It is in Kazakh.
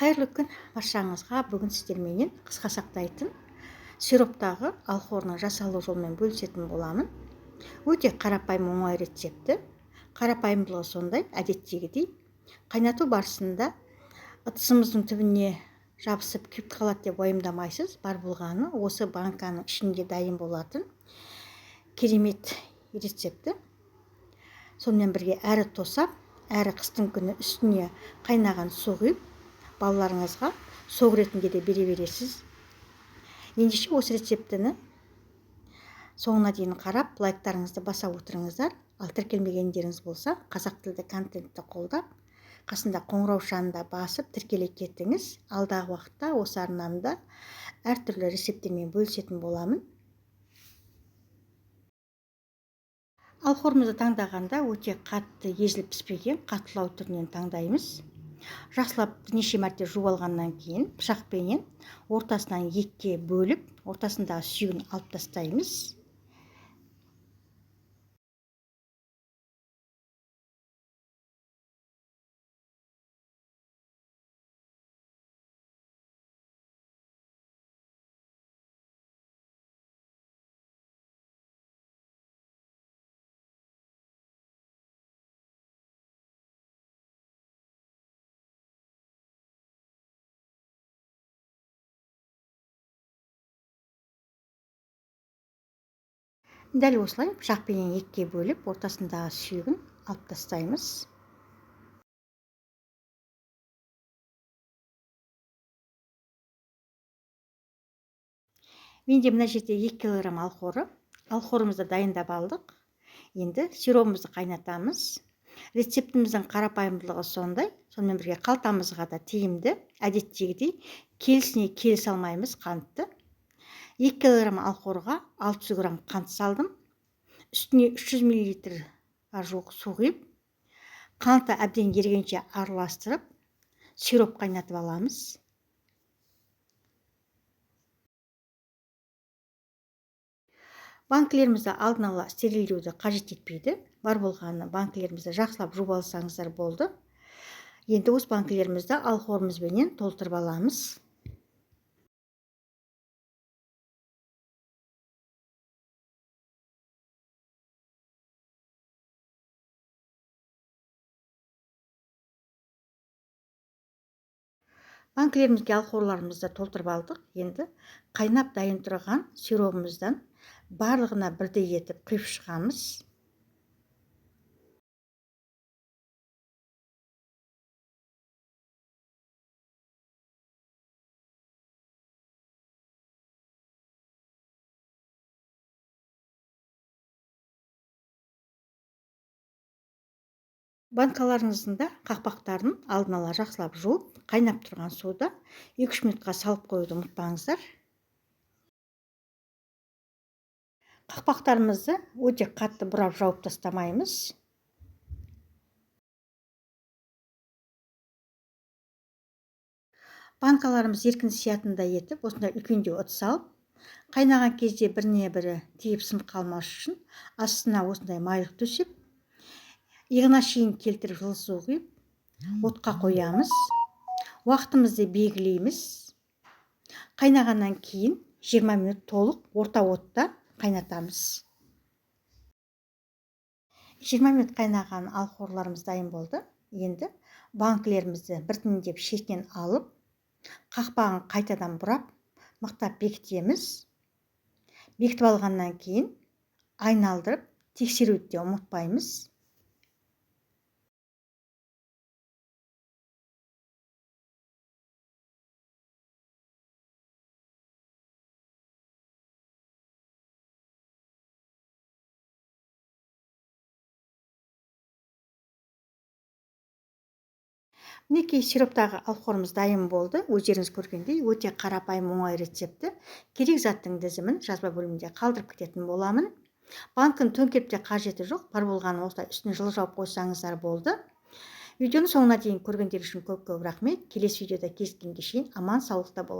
Қайырлы күн баршаңызға. Бүгін сіздерменен қысқа сақтайтын сироптағы алхорның жасалу жолымен бөлісетін боламын. Өте қарапайым, оңай рецепті. Қарапайымдылығы сондай, әдеттегідей. Қайнату барысында ыдысымыздың түбіне жабысып күйіп қалады деп уайымдамайсыз. Бар болғаны осы банканың ішінде дайын болатын керемет рецепті. Сонымен бірге әрі тосап, әрі қыстың күні үстіне қайнаған су құйып, балаларыңызға сок ретінде де бере бересіз. Ендеше осы рецептіні соңына дейін қарап, лайктарыңызды баса отырыңыздар. Ал тіркелмегендеріңіз болса, қазақ тілді контентті қолдап, қасында қоңыраушаны да басып тіркеле кетіңіз. Алдағы уақытта осы арнамда әртүрлі рецепттермен бөлісетін боламын. Алхорымызды таңдағанда өте қатты езіліп піспеген қаттылау түрінен таңдаймыз. Жақсылап бірнеше мәрте жуып алғаннан кейін пышақпенен ортасынан екіге бөліп, ортасындағы сүйегін алып тастаймыз. Дәл осылай пышақпенен екіге бөліп, ортасындағы сүйегін алып тастаймыз. Менде мына жерде 2 килограмм алхоры. Алхорымызды дайындап алдық. Енді сиробымызды қайнатамыз. Рецептіміздің қарапайымдылығы сондай, сонымен бірге қалтамызға да тиімді. Әдеттегідей келісіне келісе алмаймыз қантты. 2 килограмм алхорға 600 грамм қант салдым. Үстіне 300 миллилитр жуық су құйып, қанты әбден ергенше араластырып, сироп қайнатып аламыз. Банкілерімізді алдын ала стерилдеуді қажет етпейді. Бар болғаны банкілерімізді жақсылап жуып алсаңыздар болды. Енді осы банкілерімізді алхорымызбенен толтырып аламыз. Банкілерімізге алхорларымызды толтырып алдық. Енді қайнап дайын тұрған сиробымыздан барлығына бірдей етіп құйып шығамыз. Банкаларыңыздың да қақпақтарын алдын ала жақсылап жуып, қайнап тұрған суда 2-3 минутқа салып қоюды ұмытпаңыздар. Қақпақтарымызды өте қатты бұрап жауып тастамаймыз. Банкаларымыз еркін сиятындай етіп, осындай үлкендеу ыдыс алып, қайнаған кезде біріне бірі тиіп сынып қалмас үшін астына осындай майлық төсеп, иығына шейін келтіріп жылы су құйып, отқа қоямыз. Уақытымызды белгілейміз. Қайнағаннан кейін 20 минут толық орта отта қайнатамыз. 20 минут қайнаған алхорларымыз дайын болды. Енді банкілерімізді біртіндеп шетінен алып, қақпағын қайтадан бұрап, мықтап бекітеміз. Бекітіп алғаннан кейін айналдырып тексеруді де ұмытпаймыз. Мінекей сироптағы алхорымыз дайын болды. Өздеріңіз көргендей өте қарапайым оңай рецепті. Керек заттың тізімін жазба бөлімінде қалдырып кететін боламын. Банкін төңкеріп те қажеті жоқ. Бар болғаны осылай үстіне жылы жауып қойсаңыздар болды. Видеоны соңына дейін көргендер үшін көп-көп рахмет. Келесі видеода кездескенге шейін аман саулықта болайық.